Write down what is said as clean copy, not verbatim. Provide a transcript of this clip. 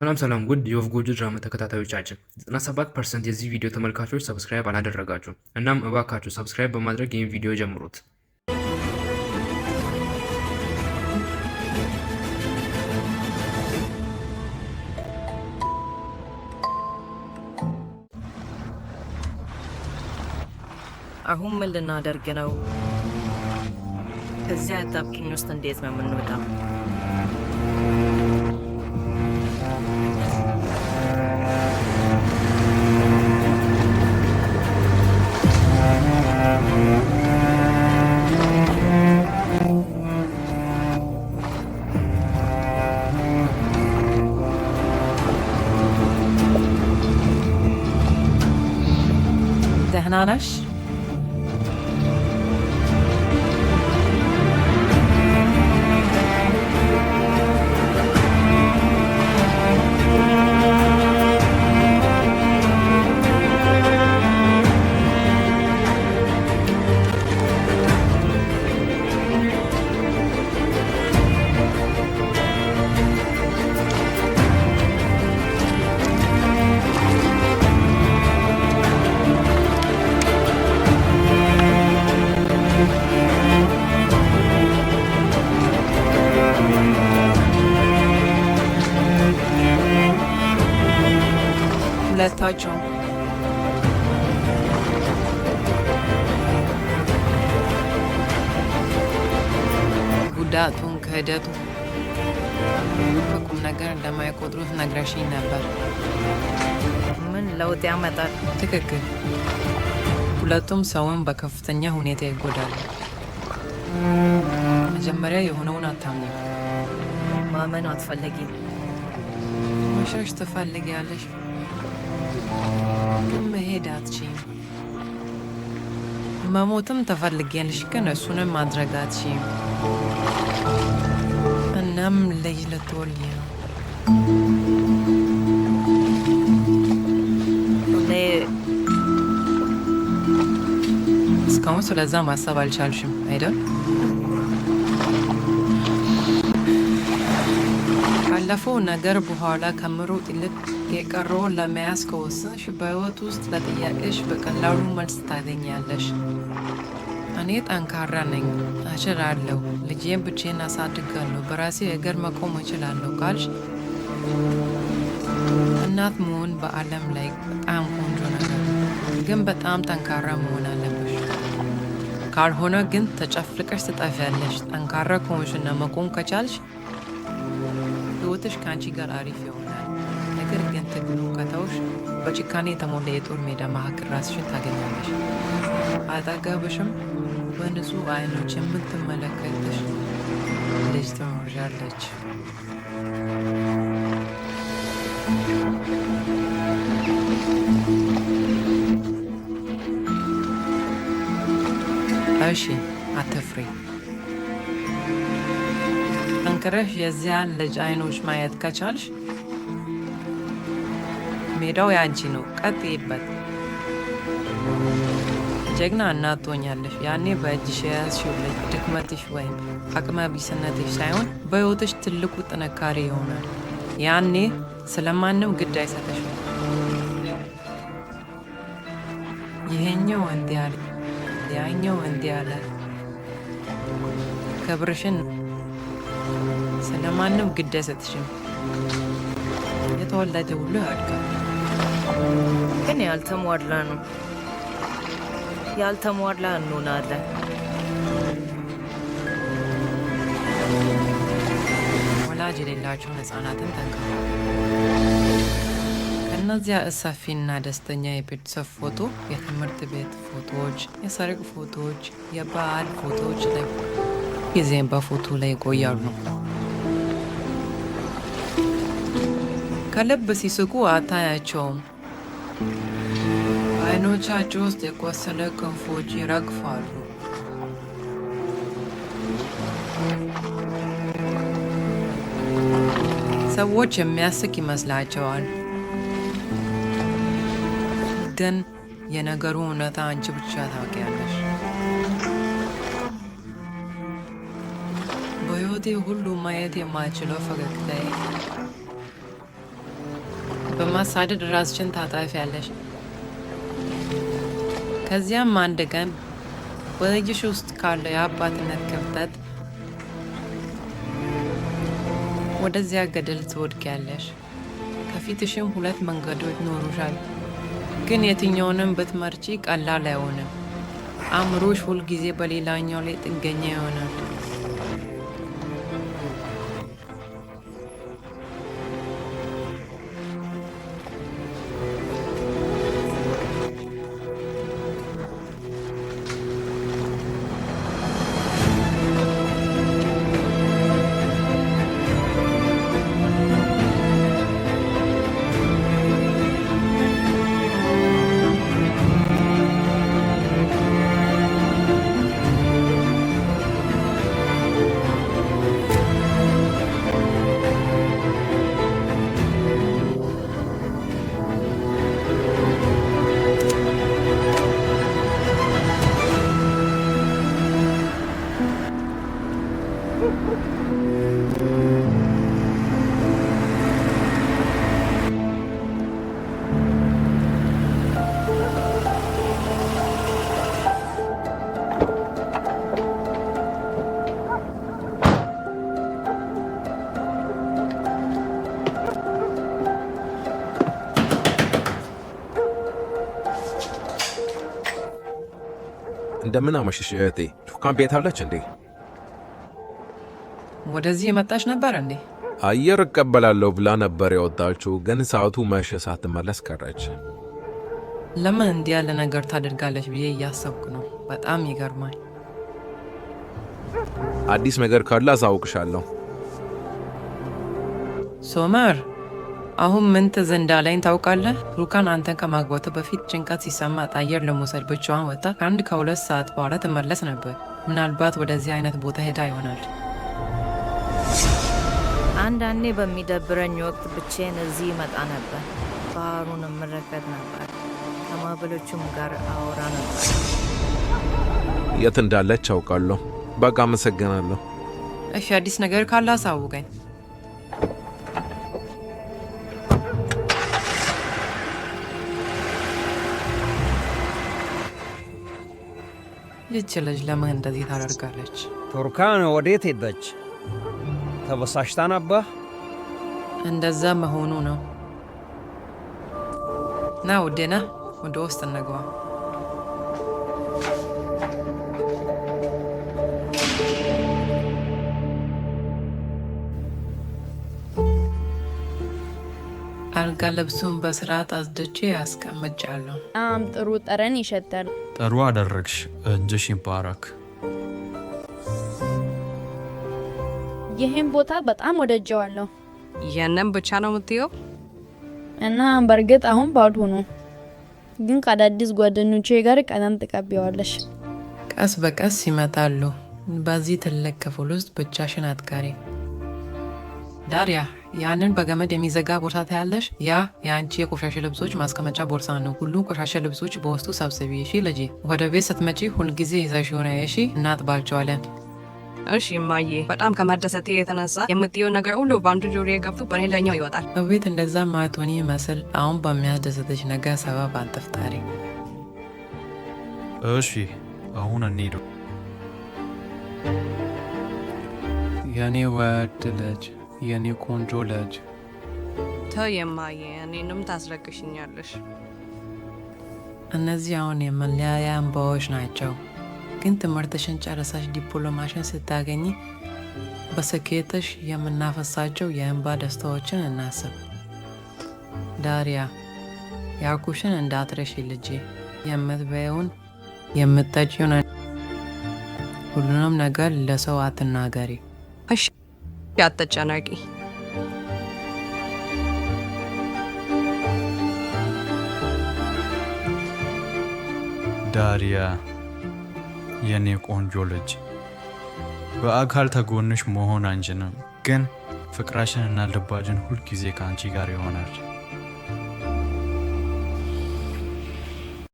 ሰላም ሰላም ውድ የወፍ ጎጆ ድራማ ተከታታዮቻችን፣ 97% የዚህ ቪዲዮ ተመልካቾች subscribe አላደረጋችሁም። እናም እባካችሁ subscribe በማድረግ ይህን ቪዲዮ ጀምሩት። አሁን ምን ልናደርግ ነው? ከዚያ አጣብቂኝ ውስጥ እንዴት ነው የምንወጣው? ደህና ነሽ? ሁለታቸውም። ጉዳቱን ክህደቱ ከቁም ነገር እንደማይቆጥሩት ነግረሽኝ ነበር። ምን ለውጥ ያመጣል? ትክክል። ሁለቱም ሰውን በከፍተኛ ሁኔታ ይጎዳሉ። መጀመሪያ የሆነውን አታምኚም። ማመን አትፈልጊም። መሸሽ ትፈልጊያለሽ፣ ግን መሄድ አትችይም። መሞትም ትፈልጊያለሽ፣ ግን እሱንም ማድረግ አትችይም። እናም ልጅ ልትወልጂ ነው። እኔ እስካሁን ስለዛ ማሰብ አልቻልሽም አይደል? ካለፈው ነገር በኋላ ከመሮጥ ይልቅ የቀረውን ለመያዝ ከወሰንሽ በሕይወት ውስጥ ለጥያቄሽ በቀላሉ መልስ ታገኛለሽ። እኔ ጠንካራ ነኝ፣ እችላለሁ፣ ልጄን ብቻዬን አሳድጋለሁ፣ በራሴ እግር መቆም እችላለሁ ካልሽ እናት መሆን በዓለም ላይ በጣም ቆንጆ ነገር ነው። ግን በጣም ጠንካራ መሆን አለብሽ። ካልሆነ ግን ተጨፍልቀሽ ትጠፊያለሽ። ጠንካራ ከሆንሽና መቆም ከቻልሽ ሕይወትሽ ከአንቺ ጋር አሪፍ ይሆናል። ነገር ግን ትግሉን ከተውሽ በጭካኔ የተሞላ የጦር ሜዳ መካከል ራስሽን ታገኛለሽ። አጠገብሽም በንጹህ ዓይኖች የምትመለከትሽ ልጅ ትኖርሻለች። እሺ፣ አትፍሪ። ጠንክረሽ የዚያን ልጅ ዓይኖች ማየት ከቻልሽ ሜዳው ያንቺ ነው። ቀጥይበት። ጀግና እናት ትሆኛለሽ። ያኔ በእጅሽ የያዝሽው ልጅ ድክመትሽ ወይም አቅመ ቢስነትሽ ሳይሆን በሕይወትሽ ትልቁ ጥንካሬ ይሆናል። ያኔ ስለማንም ግድ አይሰጥሽም። ይሄኛው እንዲህ አለ፣ ያኛው እንዲህ አለ። ክብርሽን ስለማንም ግድ አይሰጥሽም። የተወለደ ሁሉ ያድጋል። ግን ያልተሟላ ነው። ያልተሟላ እንሆናለን። ወላጅ የሌላቸውን ሕፃናትን ተንከባከቡ። ከእነዚያ ሰፊና ደስተኛ የቤተሰብ ፎቶ፣ የትምህርት ቤት ፎቶዎች፣ የሰርግ ፎቶዎች፣ የበዓል ፎቶዎች ላይ ጊዜም በፎቶ ላይ ይቆያሉ። ከልብ ሲስቁ አታያቸውም። በዓይኖቻቸው ውስጥ የቆሰለ ክንፎች ይረግፋሉ። ሰዎች የሚያስቅ ይመስላቸዋል፣ ግን የነገሩ እውነታ አንቺ ብቻ ታውቂያለሽ። በሕይወቴ ሁሉ ማየት የማልችለው ፈገግታዬ በማሳደድ ራስሽን ታጠፊያለሽ። ከዚያም አንድ ቀን በልጅሽ ውስጥ ካለው የአባትነት ክፍተት ወደዚያ ገደል ትወድቂያለሽ። ከፊትሽም ሁለት መንገዶች ይኖሩሻል፣ ግን የትኛውንም ብትመርጪ ቀላል አይሆንም። አእምሮሽ ሁልጊዜ በሌላኛው ላይ ጥገኛ ይሆናል። እንደምን አመሸሽ እህቴ። ቱርካን ቤት አለች እንዴ? ወደዚህ የመጣች ነበር እንዴ? አየር እቀበላለሁ ብላ ነበር የወጣችው፣ ግን ሰዓቱ መሸ፣ ሳትመለስ ቀረች። ለምን እንዲህ ያለ ነገር ታደርጋለች ብዬ እያሰብኩ ነው። በጣም ይገርማል። አዲስ ነገር ካለ አሳውቅሻለሁ። ሶመር፣ አሁን ምን ትዝ እንዳለኝ ታውቃለህ? ቱርካን አንተን ከማግባቱ በፊት ጭንቀት ሲሰማት አየር ለመውሰድ ብቻዋን ወጥታ ከ1 ከ2 ሰዓት በኋላ ትመለስ ነበር። ምናልባት ወደዚህ አይነት ቦታ ሄዳ ይሆናል። አንዳንዴ በሚደብረኝ ወቅት ብቻዬን እዚህ እመጣ ነበር። ባህሩን እመለከት ነበር። ከማዕበሎቹም ጋር አወራ ነበር። የት እንዳለች አውቃለሁ። በቃ አመሰግናለሁ። እሺ፣ አዲስ ነገር ካለ አሳውቀኝ። ይህች ልጅ ለምን እንደዚህ ታደርጋለች? ቱርካን ወዴት ሄደች? ተበሳሽታ ነበር? እንደዛ መሆኑ ነው። ና ውዴ፣ ና ወደ ውስጥ እንግባ። አልጋ ልብሱን በስርዓት አጽድቼ አስቀምጫለሁ። በጣም ጥሩ ጠረን ይሸታል። ጥሩ አደረግሽ። እጅሽ ይባረክ። ይህን ቦታ በጣም ወድጄዋለሁ። ያንን ብቻ ነው የምትየው? እና በእርግጥ አሁን ባዶ ነው፣ ግን ከአዳዲስ ጓደኞቼ ጋር ቀለም ትቀቢዋለሽ። ቀስ በቀስ ይመጣሉ። በዚህ ትልቅ ክፍል ውስጥ ብቻሽን አትቀሪ። ዳሪያ፣ ያንን በገመድ የሚዘጋ ቦርሳ ታያለሽ? ያ የአንቺ የቆሻሻ ልብሶች ማስቀመጫ ቦርሳ ነው። ሁሉም ቆሻሻ ልብሶች በውስጡ ሰብስቢ። እሺ ልጄ፣ ወደ ቤት ስትመጪ ሁልጊዜ ይዘሽው ነይ። እሺ፣ እናጥባቸዋለን። እሺ እማዬ፣ በጣም ከመደሰቴ የተነሳ የምትየው ነገር ሁሉ በአንዱ ጆሮዬ ገብቶ በሌላኛው ይወጣል። እቤት እንደዛ ማትሆኚ ይመስል አሁን በሚያስደስትሽ ነገር ሰበብ አትፍጠሪ። እሺ፣ አሁን እንሂድ። የኔ ውድ ልጅ፣ የኔ ቆንጆ ልጅ። ተይ እማዬ፣ እኔንም ታስለቅሽኛለሽ። እነዚህ አሁን የመለያያ እንባዎች ናቸው። ግን ትምህርትሽን ጨርሰሽ ዲፕሎማሽን ስታገኚ በስኬትሽ የምናፈሳቸው የእንባ ደስታዎችን እናስብ። ዳሪያ፣ ያልኩሽን እንዳትረሺ ልጄ። የምትበይውን፣ የምትጠጪውን፣ ሁሉንም ነገር ለሰው አትናገሪ። እሺ አትጨነቂ። ዳሪያ፣ የኔ ቆንጆ ልጅ፣ በአካል ተጎንሽ መሆን አንችልም፣ ግን ፍቅራችን እና ልባችን ሁልጊዜ ከአንቺ ጋር ይሆናል።